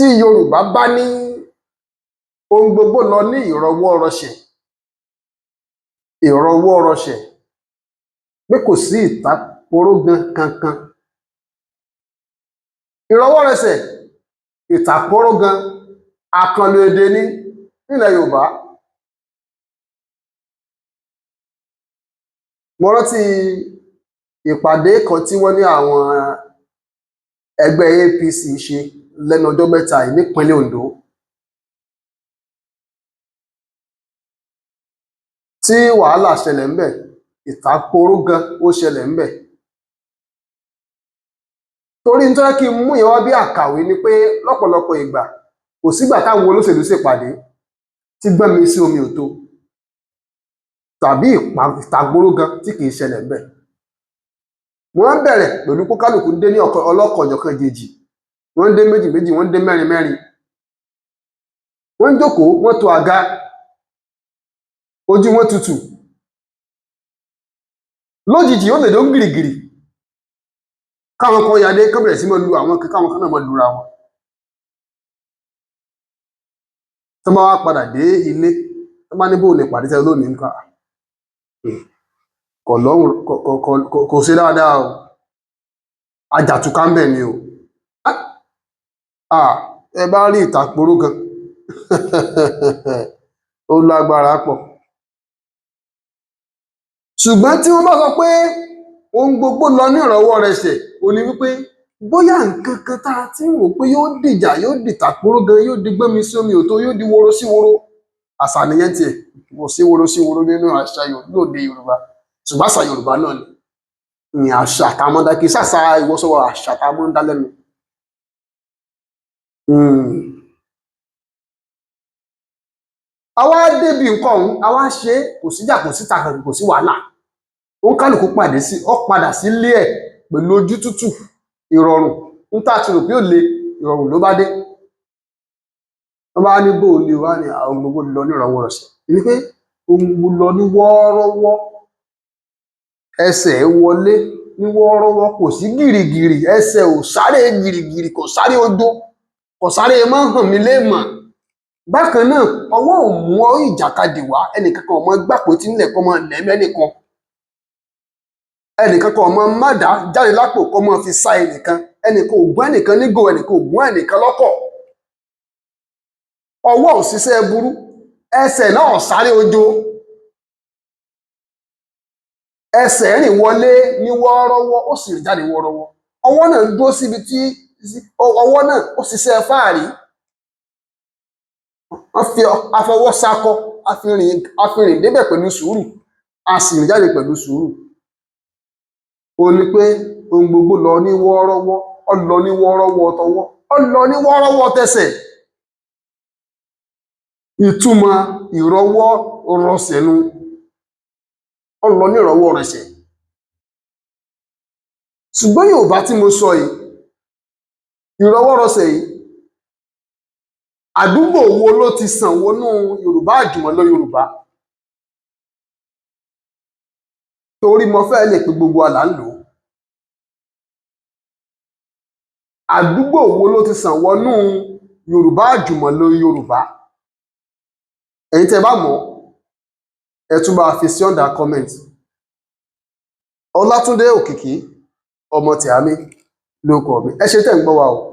Tí Yorùbá bá ní ohun gbogbo lọ ní ìrọwọ́rọsẹ̀, ìrọwọ́rọsẹ̀, pé kò sí ìtàkórógan kankan. Ìrọwọ́rọsẹ̀, ìtàkórógan, àkànlò èdè ní nílẹ̀ Yorùbá. Mo rántí ìpàdé kan tí wọ́n ní àwọn ẹgbẹ́ APC ṣe lẹ́nu ọjọ́ mẹ́ta yìí nípínlẹ̀ Ondo, tí wàhálà ṣẹlẹ̀ ńbẹ̀, ìtàkórógan ó ṣẹlẹ̀ ńbẹ̀. Torí n tó yẹ kí n mú yẹn wá bí àkàwé ni pé lọ́pọ̀lọpọ̀ ìgbà kò sígbà táwọn olóṣèlú ṣèpàdé tí gbọ́nmi sí omi ò tó tàbí ìtàgbórógan tí kìí ṣẹlẹ̀ ńbẹ̀. Wọ́n bẹ̀rẹ̀ pẹ̀lú pé kálukú ń dé ní ọlọ́kọ̀ọ̀jọ̀kan jèjì, wọ́n ń dé méjì méjì, wọ́n ń dé mẹ́rin mẹ́rin, wọ́n ń jókòó, wọ́n to àga, ojú wọn tutù. Lójijì ó lè dó gìrìgìrì káwọn kan yadé kán bẹ̀rẹ̀ sí máa lu àwọn kan, káwọn kan náà máa lura wọn. Tó bá wá padà dé ilé, tó bá ní bóun ní ìpàdé tẹ lónìí nǹkan kò lọ́hùn, kò ṣe dáadáa o, ajàtúká ń bẹ̀ ni o. Ẹ bá rí ìtàkùrọ̀ gan ó lágbára pọ̀. Ṣùgbọ́n tí wọ́n bá sọ pé ohun gbogbo lọ ní ìrọwọ́rẹsẹ̀, ó ní wípé bóyá nǹkan kan tá a ti ń wò pé yóò dìjà, yóò dìtàkùrọ̀ gan, yóò di gbọ́nmi sí omi òtó, yóò di woro sí woro. Àṣà nìyẹn tiẹ̀, kò sí woro sí woro nínú àṣà lóde Yorùbá, ṣùgbọ́n àṣà Yorùbá náà ni àṣà tá a máa ń dá, kì í ṣàṣà ìwọ́sọ̀wọ́, àṣà tá a máa ń dá lẹ́nu. Àwa débi nǹkan ọ̀hún, àwa ṣe é, kò síjà, kò síta, kò sí wàhálà. Òun kálukú pàdé sí, ó padà sílé ẹ̀ pẹ̀lú ojú tútù, ìrọ̀rùn. Ń tá a ti rò pé ó le, ìrọ̀rùn ló bá dé. Wọ́n bá ní bó o ní wá ní àwọn gbogbo lọ ní ìrọ̀wọ́rọsẹ̀. Ní pé ohun gbogbo lọ ní wọ́ọ́rọ́wọ́, ẹsẹ̀ wọlé ní wọ́ọ́rọ́wọ́, kò sí gìrìgìrì, ẹsẹ̀ ò sáré gìrìgìrì, kò sáré odó, kò sáré mọ́ hàn mí léèmọ̀. Bákan náà, ọwọ́ ò mú ìjàkadì wá, ẹnìkan kan ò mọ gbàpótí nílẹ̀ kọ́ mọ lẹ́mẹ́nìkan, ẹnìkan kan ò mọ mádà jáde lápò kọ́ mọ fi sá ẹnìkan, ẹnìkan ò gún ẹnìkan nígò, ẹnìkan ò gún ẹnìkan lọ́kọ̀. Ọwọ́ ò ṣiṣẹ́ burú, ẹsẹ̀ náà sáré ojo, ẹsẹ̀ rìn wọlé ní wọ́ọ́rọ́wọ́, ó sì rìn jáde wọ́ọ́rọ́wọ́. Ọwọ́ náà dúró síbi tí ọwọ́ náà ó ṣiṣẹ́ fáàrí. Wọ́n fi afọwọ́sakọ, a fi rìn débẹ̀ pẹ̀lú sùúrù, a sì rìn jáde pẹ̀lú sùúrù. Ó ní pé ohun gbogbo lọ ní wọ́ọ́rọ́wọ́, ó lọ ní wọ́ọ́rọ́wọ́ tọwọ́, ó lọ ní wọ́ọ́rọ́wọ́ tẹsẹ̀. Ìtumọ̀ ìrọwọ́ rọsẹ̀ nu, ó lọ ní ìrọwọ́ rọsẹ̀. Ṣùgbọ́n Yorùbá tí mo sọ yìí, ìrọwọ́ rọsẹ̀ yìí, àdúgbò wo ló ti sàn wọnú Yorùbá àjùmọ̀lò Yorùbá? Torí mo fẹ́ lè pe gbogbo àlà ń lò ó. Àdúgbò wo ló ti sàn wọnú Yorùbá àjùmọ̀lò Yorùbá? Ẹ̀yin tẹ́ bá mọ̀, ẹ tún bá fi sí under comment. Ọlátúndé Òkìkí ọmọ Tìámí ló kọ mi. Ẹ ṣé tẹ́ ń gbọ́ wa o.